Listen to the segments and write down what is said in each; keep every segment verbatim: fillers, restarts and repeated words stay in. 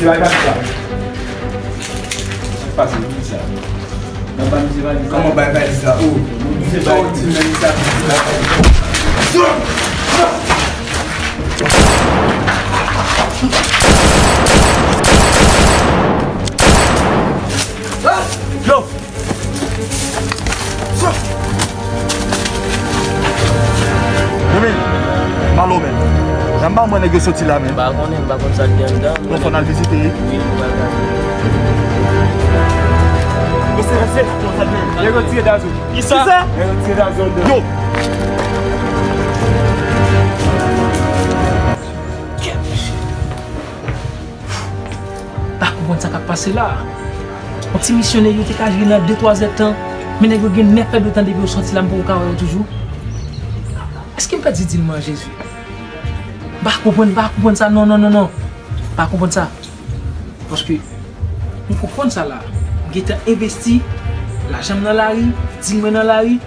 Bay valiz la. Sa k pase? Ki sa? Nan ban m ti valiz la. Kòman bay valiz la? Oh, nou se bay ti menm sa. Yo! Men, men, malo, men. Jan m pa wè nèg yo soti la, men. M pa konnen, m pa konn sa k gen anndan. Bon, fò n al vizite. Wi, nou pral gade. Mesye, mesye, nèg yo tire Dazou. Kisa? Nèg yo tire Dazou anndan. Yo! Pa konprann sa k ap pase la. Yon ti misyonè yo te ka jere nan de twa zèdtan, men nèg yo gen nèf èdtan depi yo soti la, m poko ka wè yo toujou. Èske m pèdi dil mwen an, Jezi? Pa konprann, pa konprann sa, non, non, non, non. Pa konprann sa. Paske m konprann sa la. M gentan envesti lajan m nan lari, dil mwen nan lari.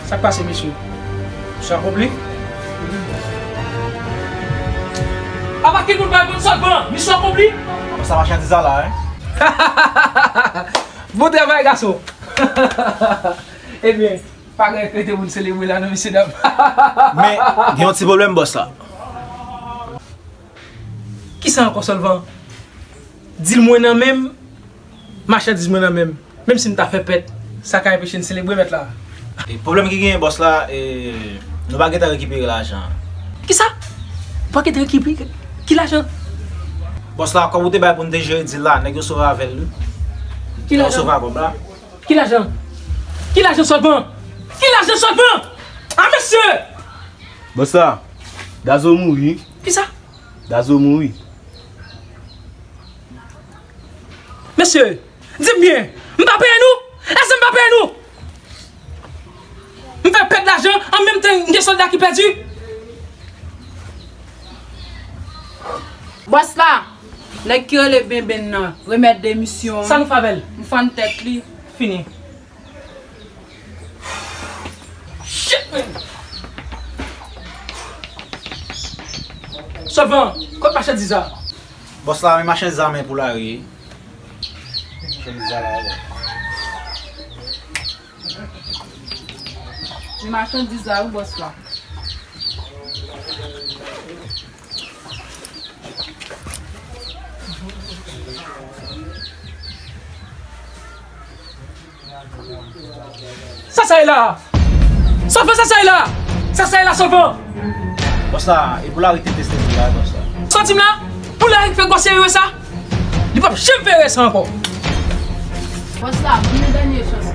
Sa k pase, mesye? Misyon akonpli? Apa ki moun pa reponn Sòlvan? Misyon akonpli? Sa machandiz la la, wi. Bon travay, gason. Ebyen, pa gen kote moun selebre la non, mesye dam. Men, gen yon ti pwoblèm, bòs la. Kisa ankò, Sòlvan? Dil mwen nan men m, machandiz mwen nan men m. Menm si m ta fè pèt, sa ka enpeche n selebre, mèt la? E pwoblèm ki genyen, bòs la, e, nou pa gentan rekipere lajan an. Kisa? Ou pa gentan rekipere? Ki lajan? Bòs la, kòb ou te bay pou n te jere dil la, nèg yo sove avè l, wi. Ki lajan? Nèg yo sove a kòb la. Ki lajan? Ki lajan, Sòlvan? Ki lajan, Sòlvan? A, mesye! Bòs la, Dazo mouri. Kisa? Dazo mouri. Mesye, di m byen, m pa peye nou? Èske m pa peye nou? M fè pèt lajan, an menm tan m gen sòlda ki pèdi. Bòs la, nèg ki rele Benben nan remèt demisyon an. Sa nou fè avè l? M fann tèt li. Fini. Shit, man! Sòlvan, kot machandiz la? Bòs la, men machandiz la men pou lari. Machandiz la la, bò. Men machandiz la, wi, bòs la. Sa sa ye la? Sòlvan, sa sa ye la? Sa sa ye la, Sòlvan? Bòs la, e pou lari te teste pou la, bòs la. Sa w di m la? Pou lari fè gwosè yo sa? Li p ap janm fè erè sa ankò. Bòs la, pou nou dènye chans la.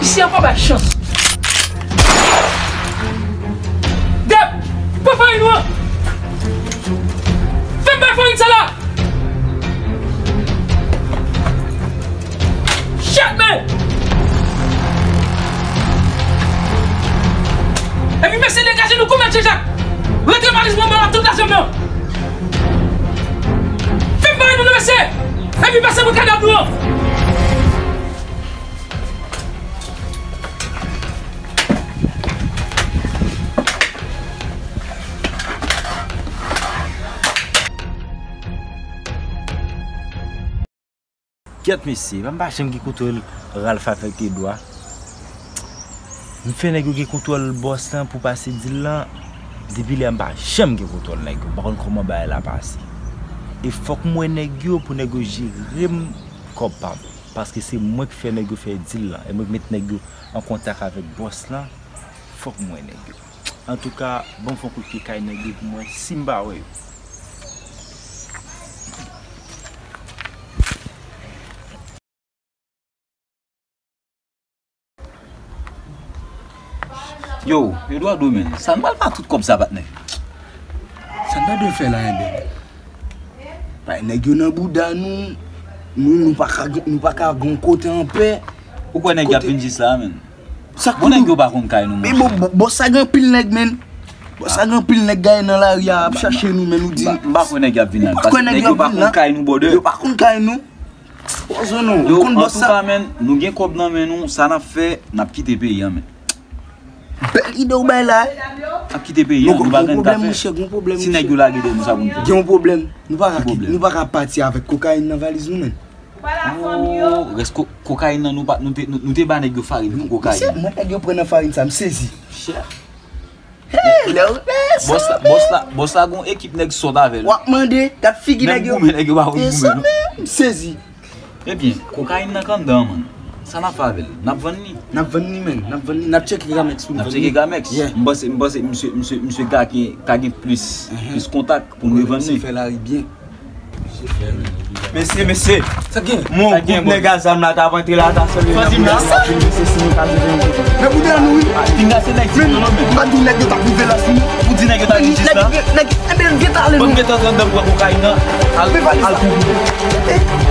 Isi a pa bay chans. Dèp, pran farin ou an. Fè m bay farin sa la. Shit, man! Epi mesye degaje nou kou mèt Jean Jacques. Rantre valiz mwen ba tout lajan m nan. Fè m bay nou, mesye. Epi pase pou kadav nou an. Kyèt mesye, pa m pa janm gen kontwòl Ralph avèk Edouard. M fè nèg yo gen kontwòl bòs lan pou pase dil lan. Depi lè a m pa janm gen kontwòl nèg yo. M pa konn kòman bagay la pase. E fòk m wè nèg yo pou nèg yo jere m kòb pa m. Paske se mwen k fè nèg yo fè dil lan. E mwen k met nèg yo an kontak avèk bòs lan. Fòk m wè nèg yo. Antouka, ban m fè yon kout pye kay nèg yo pou m wè si m pa wè yo. Yo, Eduardo, men, sa n pral fè tout kòb sa, patnè? Sa n ta dwe fè la, enben? Bay nèg yo nan bouda nou, nou, nou pa ka, nou pa ka gon kote anpè. Ou kwè nèg y ap vin jis la, men? Sa bon, nèg yo pa konn kay nou, men, monchè. Bòs sa gen anpil nèg, men. Bòs sa gen anpil nèg gaye nan lari a ap chache nou, men, nou di. M pa kwè nèg y ap vin la, paske nèg yo pa konn kay nou, brother. Yo pa konn kay nou. Yo, antouka, men, nou gen kòb nan men nou, sa n ap fè, n ap kite peyi a, men. Bèl ide w bay la. Ap kite peyi a, nou pa gen ka fè. Si nèg yo lage dèyè nou, sa pou n fè? Gen yon pwoblèm. Nou pa ka kit-, nou pa ka pati avèk kokayin nan valiz nou, men. Oh, rès ko-, kokayin nan, nou pa, nou te, nou, nou te ba nèg yo farin pou kokayin. Mesye, mwen nèg yo pran nan farin sa, m sezi. Hey, lè w, bòs la, bòs la, bòs la gon ekip nèg sòt avè l. W ap mande, gad figi nèg yo. Menm goumen nèg yo pa konn goumen, non. M sezi. Ebyen, kokayin nan k anndan an, man. Sa n ap fè avè l? N ap vann li? N ap vann li, men. N ap vann li. N ap tcheke Gamex pou n vann li. N ap tcheke Gamex. Yeah. M panse, m panse misye, misye, misye ka gen, ka gen plis, plis kontak pou n revann li. Misye fè lari byen. Mesye, mesye. Sa gen? Mon gwoup nèg a zam la t ap antre la, ta sèl yo. Sa di m la? Mesye, si nou ka jere yon kote. Men pou de nou, wi. Pinga se nèg ti non, men. Pa di nèg yo t ap rive la sou nou. Pou di nèg yo t ap vin jis la. Nèg, nèg, enben, gen talen nou. Bon, gen tan, tan, tan, pran kokayin nan. Al, al pou.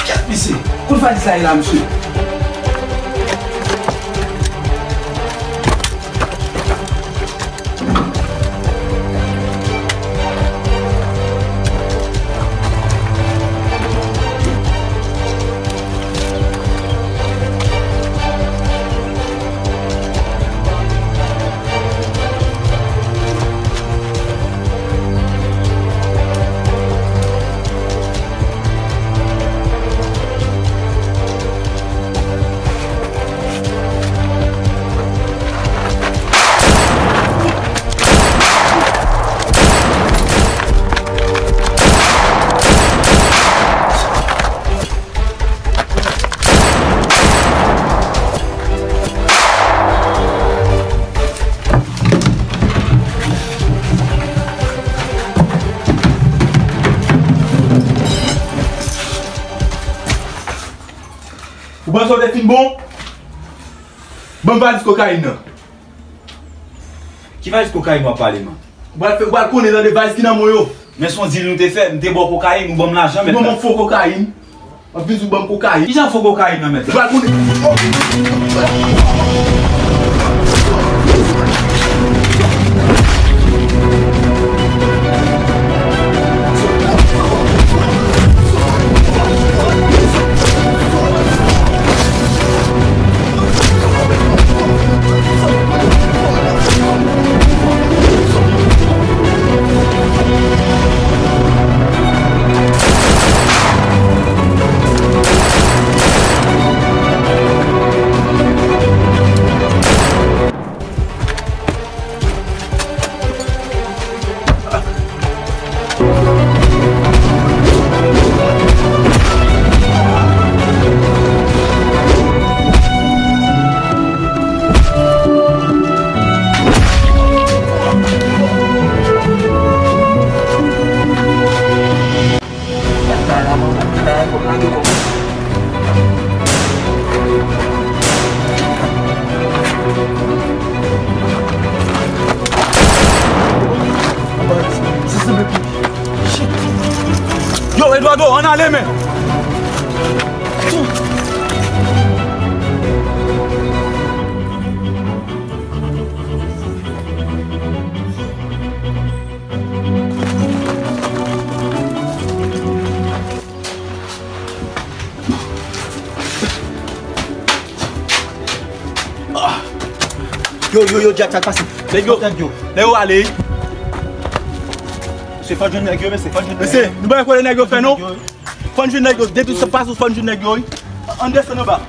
Kèt, mesye! Kot valiz la ye la, mesye? Ou panse w te fin bon? Ban m valiz kokayin nan. Ki valiz kokayin w ap pale, man? Ou pral fè, ou pral konnen tande valiz ki nan men w yo. Men se yon dil nou te fè, m te ba w kokayin, ou ban m lajan, mèt la. Ou ban m yon fo kokayin. W ap vin di w ban m kokayin. Kijan fo kokayin nan, mèt la? Ou pral konnen. Yo, Eduardo, ann ale, men! Yo, yo, yo, Jack, sa k pase? Nèg yo, nèg yo ale. Mesye, fò n jwenn nèg yo, mesye, fò n jwenn nèg yo. Mesye, nou pa wè kòlè nèg yo fè, non? Fò n jwenn nèg yo, depi sa pase, fò n jwenn nèg yo, wi. Ann desann anba.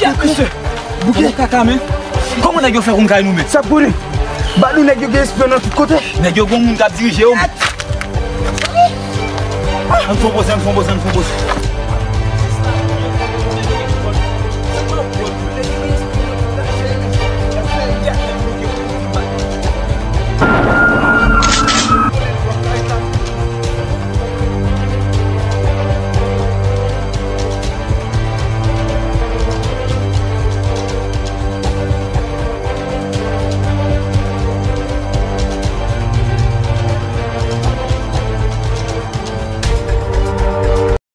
Kèt, mesye! Bouke kaka, men! Kòman nèg yo fè konn kay nou, men? Sa konnen! Ba nou nèg yo gen espyon nan tout kote! Nèg yo gon moun k ap dirije yo, men! Ann fon poze, ann fon poze, ann fon poze.